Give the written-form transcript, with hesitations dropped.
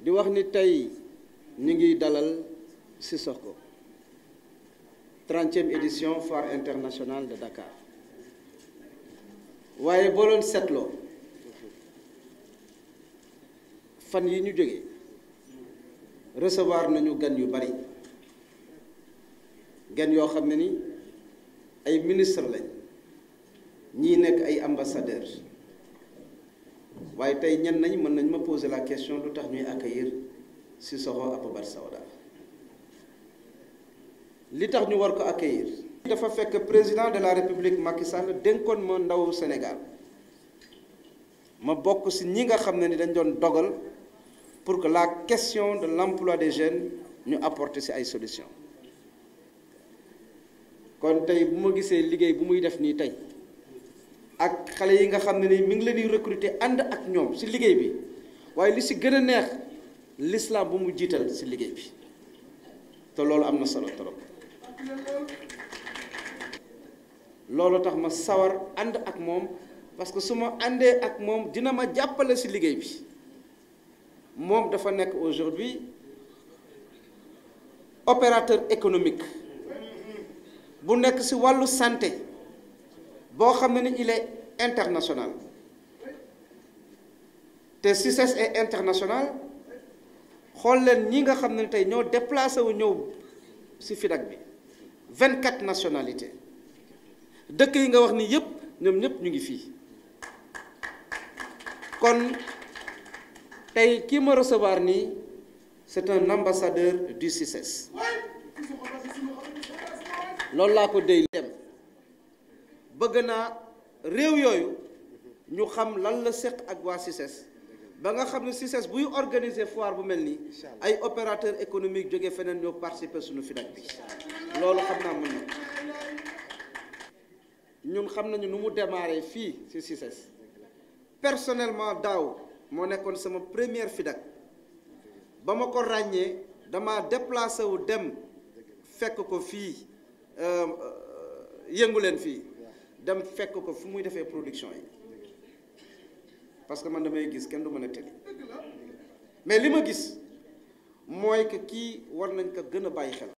di wax ni tey ñu ngi dalal Sissoko 30e édition foire internationale de Dakar waaye boo doon seetloo fan yi ñu jógee recevoir nañu gan yu bari gan yoo xam ne ni ay ministre lañ ñii nekk ay ambassadeur waaye tey ñenn nañ mën nañ ma poser la question lu tax ñuy accueillir Sissoko Habbatulah Sauda li tax ñu war ko accueillir dafa fekk président de la république Macky Sall dénkoon ma ndaw Sénégal ma bokk ci ñi nga xam ne ni dañ doon dogal pour que la question de l'emploi des jeunes ñu apporter ci ay solutions kon tey bu ma gisee liggéey bu muy def nii tey ak xale yi nga xam ne ni mi ngi leen di recruter ànd ak ñoom ci liggéey bi waaye li ci gën a neex l'islam bu mu jiital ci liggéey bi te loolu am na solo trop loolu tax ma sawar ànd ak moom parce que su ma àndee ak moom dina ma jàppale ci liggéey bi moom dafa nekk aujourd'hui opérateur économique bu nekk ci wàllu santé boo xam ne ni il est international te CICES est international xool leen ñi nga xam ne tey ñoo déplacé wu ñëw ci FIDAK bi 24 nationalités dëkk yi nga wax ni yëpp ñoom ñëpp ñu ngi fii kon tey kii ma recevoir nii c'est un ambassadeur du CICES loolu laa ko déy dem bëgg naa réew yooyu ñu xam lan la seq ak waa CICES ba nga xam ne CICES buy organiser foire bu mel nii ay opérateur économique jógee feneen ñoo participer suñu FIDAK bi loolu xam naa mën na ñun xam nañu nu mu démarré fii ci CICES personnellement daaw moo nekkoon sama première FIDAK ba ma ko ràññee dama déplacé wu dem fekk ko fii yëngu leen fii dem fekk ko fu muy defee production yi parce que man damay gis kenn du mën a tëli mais li ma gis mooy que kii war nañ ko gën a bàyyi xel